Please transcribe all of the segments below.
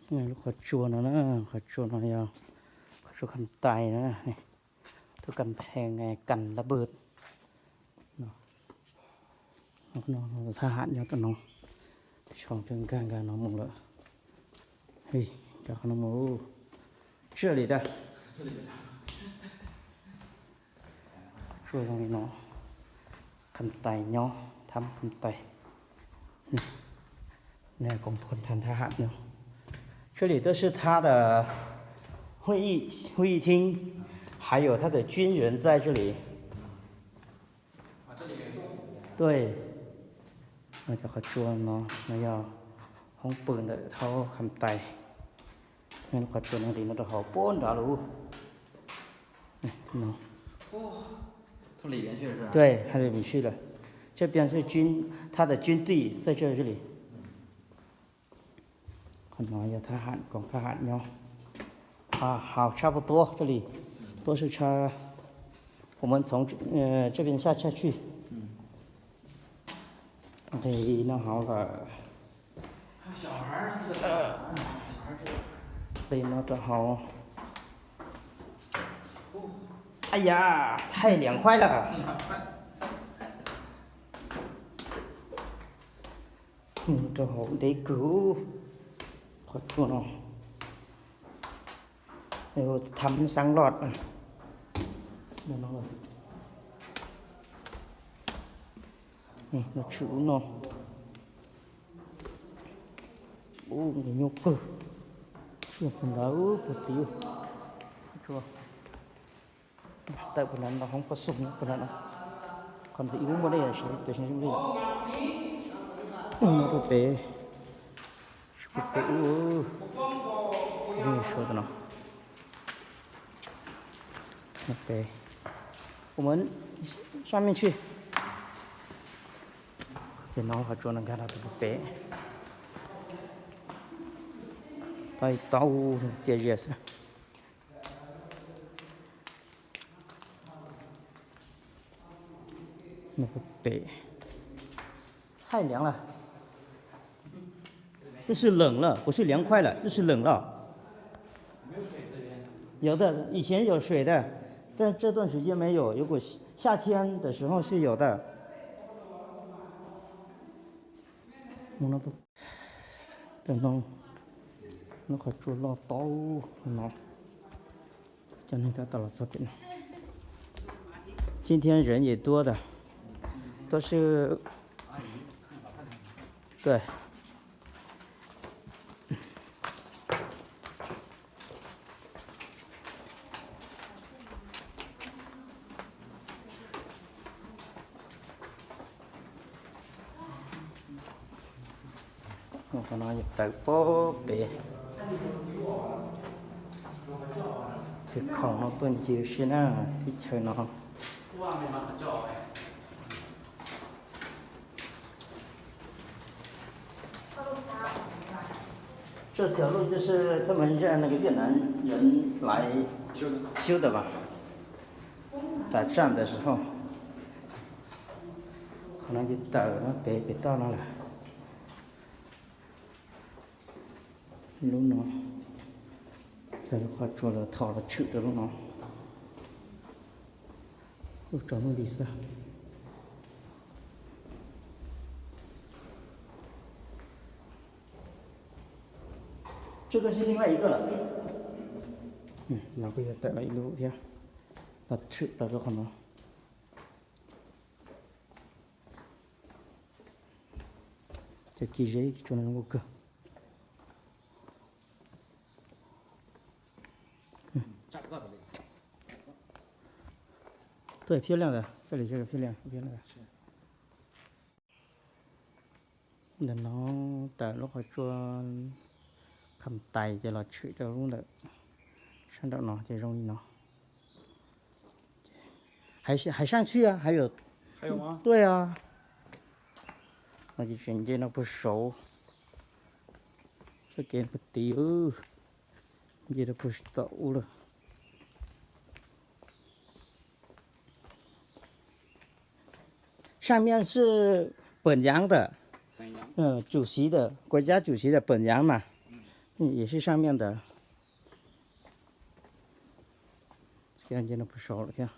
Lub qhov tsua no na, qhov tsua no yog qhov tsua kham tais na, tus kas phees kas lab pwg. Thab ham nyob tom no, sau nkag nkag no mus lawm. Cov qhov no mus tsawg li tag. Tsua zoo li no, kham tais nyob, thab kham tais. 那个公馆谈他喊呢。这里都是他的会议会议厅，还有他的军人在这里。对，cov qhov tsua no no yog hoob pw ntawm thab kham tais. Qhov tsua no li no rau hauv puag nrad lawm. 对，还有女婿了。这边是军，他的军队在这里。Qhov no yog thab ham, koom thab ham nyob. 好，差不多，这里都是他，我们从这边下下去。Nqis no hauv lawm. Nqis no rau hauv. 哎呀，太凉快了。 Mus rau hauv deb kawg, qhov tsua no. Thab xab loj. Tshwm ub no. Ub, nyuaj kawg. Tsua puag nrad puag tid. Tawm puag nrad no, hoob poj xum puag nrad no. Qhov ntawd ib lub muaj dej, tus zoo li no puag pem, puag pem ub, suav no. Pem, 我们上面去. Ces no qhov tsua no nkag rau puag pem. Tau tau txias zias xwb. Puag pem. 太凉了。这是冷了，不是凉快了，这是冷了。有的，以前有水的，但这段时间没有。如果夏天的时候是有的。Tam no lub qhov tsua loj tau no. Cov neeg tab tom los txog pem no. 今天人也多的，都是，对。 Qhov no yog tawm puag pem. Tus khoom no tuaj ncig si na, teb chaws no. 这条路就是他们让那个越南人来修的吧？打仗的时候。 Qhov no ces tawm no pem pem toj no lawm. Lub no, txog lub qhov tsua los thaum los tshwm rau lub no. Kuj tsaus ntuj nti xwb. 这个是另外一个了。 No kuj yog tawm los ib lub thiab, los tshwm plaws rau qhov no. Cov kis zeb kis tsua no zoo nkauj kawg. 对，漂亮的，这里这个漂亮，漂亮的。 Ntawm no tawm lub qhov tsua kham tais ces los tshwm rau lub ntawm sab nraum no ces zoo li no. 还上去啊，还有。还有吗？对啊。No ces tseem nce no puag saud. Txoj kev puag tid, nce rau puag tom ub lawm. 上面是本洋的，嗯，主席的，国家主席的本洋嘛。也是上面的。 Nce no puag saud lawm thiab.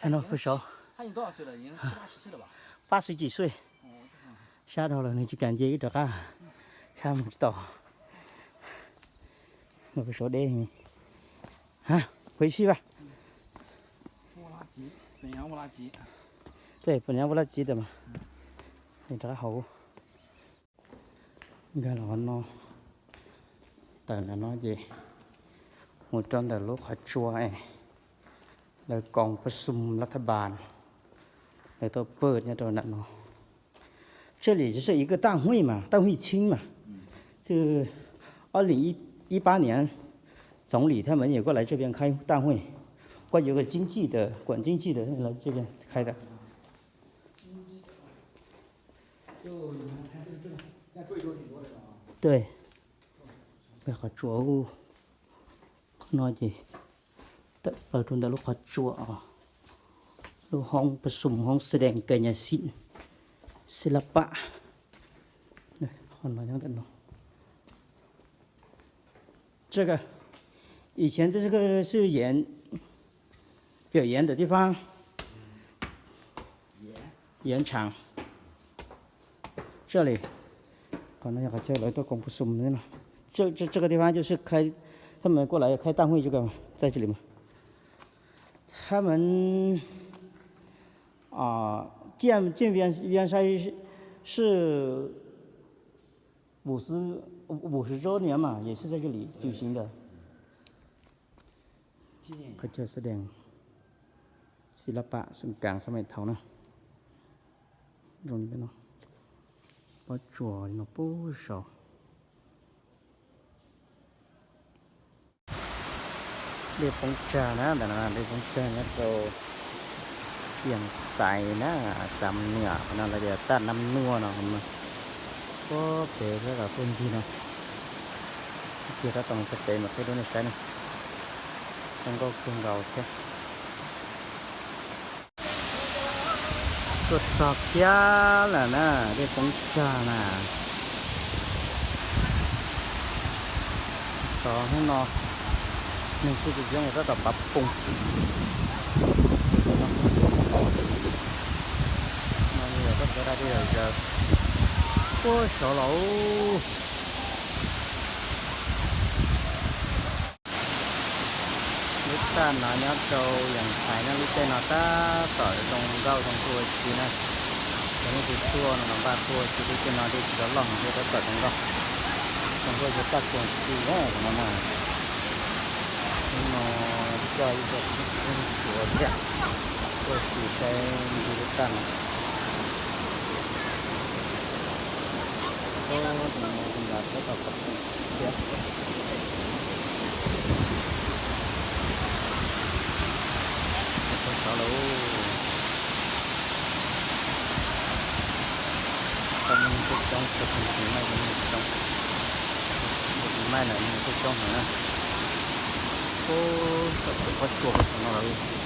No puag saud, 八十几岁, sab dhau lawm nws tsis kam nce ib rov qab, sab mus tsis tau. No puag saud deb. Hais fij vas, pem nyab ua laj txiv tas mas rov qab hauv. Nkag los no, tawm ntawm no ces mus rau ntawm lub qhov tsua es lawv koom pab xum lab thab npas, lawv tau pawg nyob rau ntawm no. 这里只是一个大会嘛，大会厅嘛，就二零一一八年，总理他们也过来这边开大会，过有个经济的，管经济的来这边开的。对，qhov tsua no ces tawm plaws rau ntawm lub qhov tsua, lub hoob pab xum hoob xi dees kawg nyab xib, xib lab pam. 这个以前的这个是演表演的地方，演场。这里，可能好像来到公布什么呢？这这这个地方就是开，他们过来开大会这个，在这里嘛。他们啊，建建边边山是五十五十周年嘛，也是在这里举行的。Qhov chaw xib dees, xib lab pam xum kaav xab maim thaum na. Zoo li no, pob tsuas li no puag saud. Dej Poob Tsag na, ntawm no dej Poob Tsag nyob rau Yees Xais na, Xam Nuam no lawv tias Taj Nam Nuaj no. Puag pem sab tom tuaj ncig no, kiag sab tom no txog pem mam qhib rau nej saib na. Zoo nkauj kawg nkaus thiab. Tuaj txog kiag lawm na, dej Poob Tsag na. Tov hnub no neeg kuj coob coob tab tom pab poog. No yog rau dej zaws puag saud los. Lub taj no nyob rau Yees Xais na, lub caij no tab tom zoo nkauj zoo nraug ua si na. Cov neeg tuaj tuaj no los npaj tuaj ua si, lub caij no dej tsis tau loj, dej tab tom zoo nkauj, zoo nkauj yog taj kuam si na no na. Hnub no coj ib co txiv neej txiv tub tuaj ua si, tuaj ua si saib ncig lub taj no. Tab tom pab poog thiab. Puag saud los. Tau neeg tuaj coob, tau neeg maij, tau neeg coob, maij lawm neeg tuaj coob heev na. Puag saum pob tsuas puag saum no los.